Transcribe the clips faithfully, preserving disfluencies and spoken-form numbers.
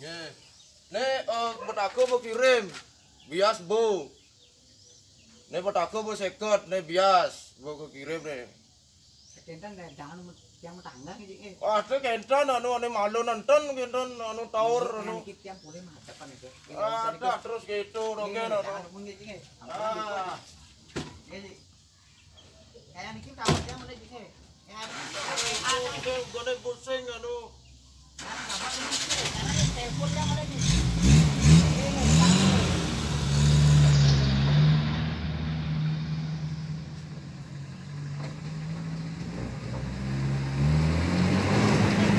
Nggih. Né, eh, Batako mbok kirim. Bias, Bu. Né Batako mbok seket, né bias, mbok kirim né. Kénten, eh, jangan yang tetangga gitu, eh. Waduh, kénten anu, anu malu nonton, kénten anu taur, anu. Niki tiang boleh madep kan itu. Ada terus gitu, nggih, nggih, anu. Jangan pun gitu, nggih. Ampun, ah. Nggih. Kayak niki tahu dia mana gitu. Kayak niki. Aduh, gone pusing anu. Telepon dia mana gitu.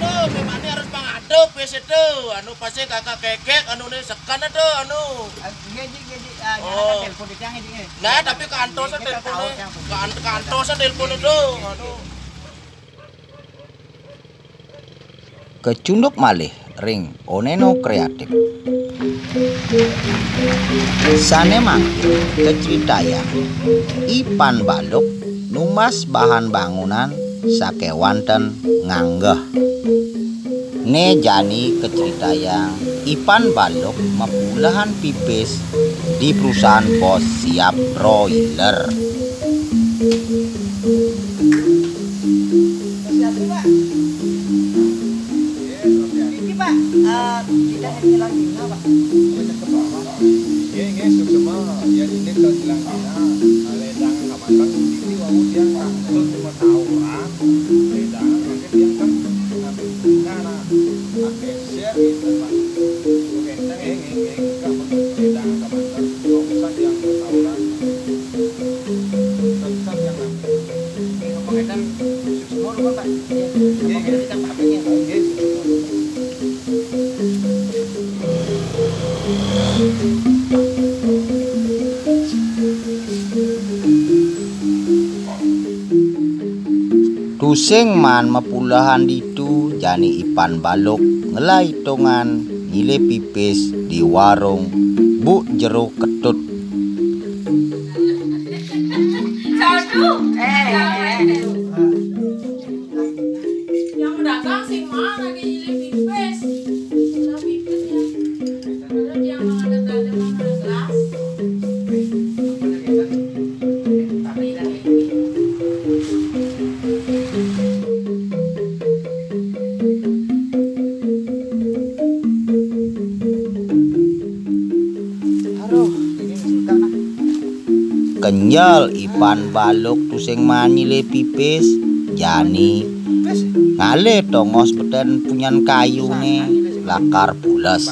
Itu memangnya harus menghadap wis itu, anu pasti kakak kekek anu nih sekan itu anu. Ah, nggih, nggih, nggih, nggih. Ah, oh. Jangan telepon di tiang ini, nggih. Nah, tapi kantos telepon. Kan-, kantos telepon itu anu. Kecunduk malih ring Oneno Kreatif. Sané mangkin kacritayang Ipan Baluk numbas bahan bangunan sakéwanten nganggeh. Né jani kacritayang Ipan Baluk mapulehan pipis di perusahaan bos siap broiler. Siapa, Pak? Niki, Pak, eh, kita hanya ngilang dina, Pak. Nggih, nggih, suksma. Yén ini kehilangan dina, eh, lédangan kamanten, niki wau tiang langsung matauran, lédangan mangkin tiang kan ngambil dina, nah, pakai share gitu, Pak. Oke, kita nggih, nggih, nggih, enggak perlu lédangan kamanten, nggak usah tiang matauran. Tusing maan mapulehan ditu, jani Ipan Baluk ngelaitongan nyilih pipis di warung Buk Jero Ketut. Satu. Eh, eh. Yang dagang sing mana, dia nyilih pipis? Nyilih pipis ya. Padahal dia mah ada, ada mah gelas. Aduh, ini sudah nah. Kenyel Ipan Baluk tusing maan nyilih pipis, jani ngalih tongos beten punyan kayuné lakar pules.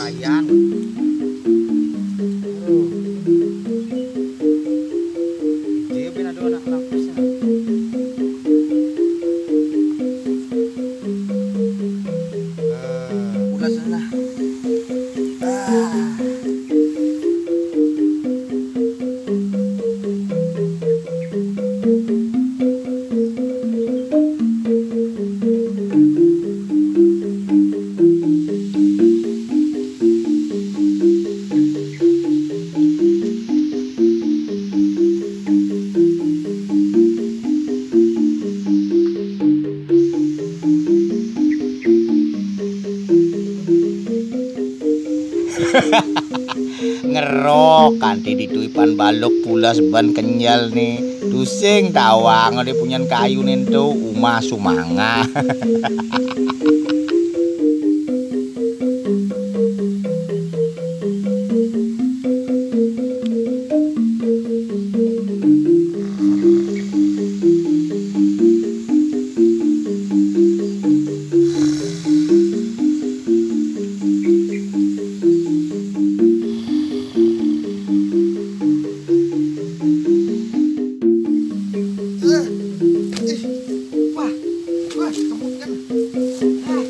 Dia pun ada anak lapis ya. Pulas lah. Ah. Ngero kanti ditu Ipan Baluk pules ban kenyel né. Tusing tawang di punyan kayu né ento umah sumanga. Eh, ih, wah, wah, kemut kan. Ah.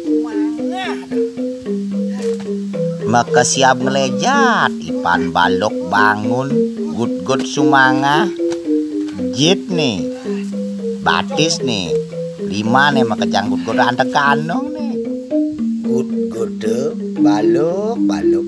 Sumanga, aduh. Makesiab ngelejat, Ipan Baluk bangun, gutgut sumanga, jitné, batisné, limané makejang gutgut anteg kanongné. Gutgut, Baluk, Baluk.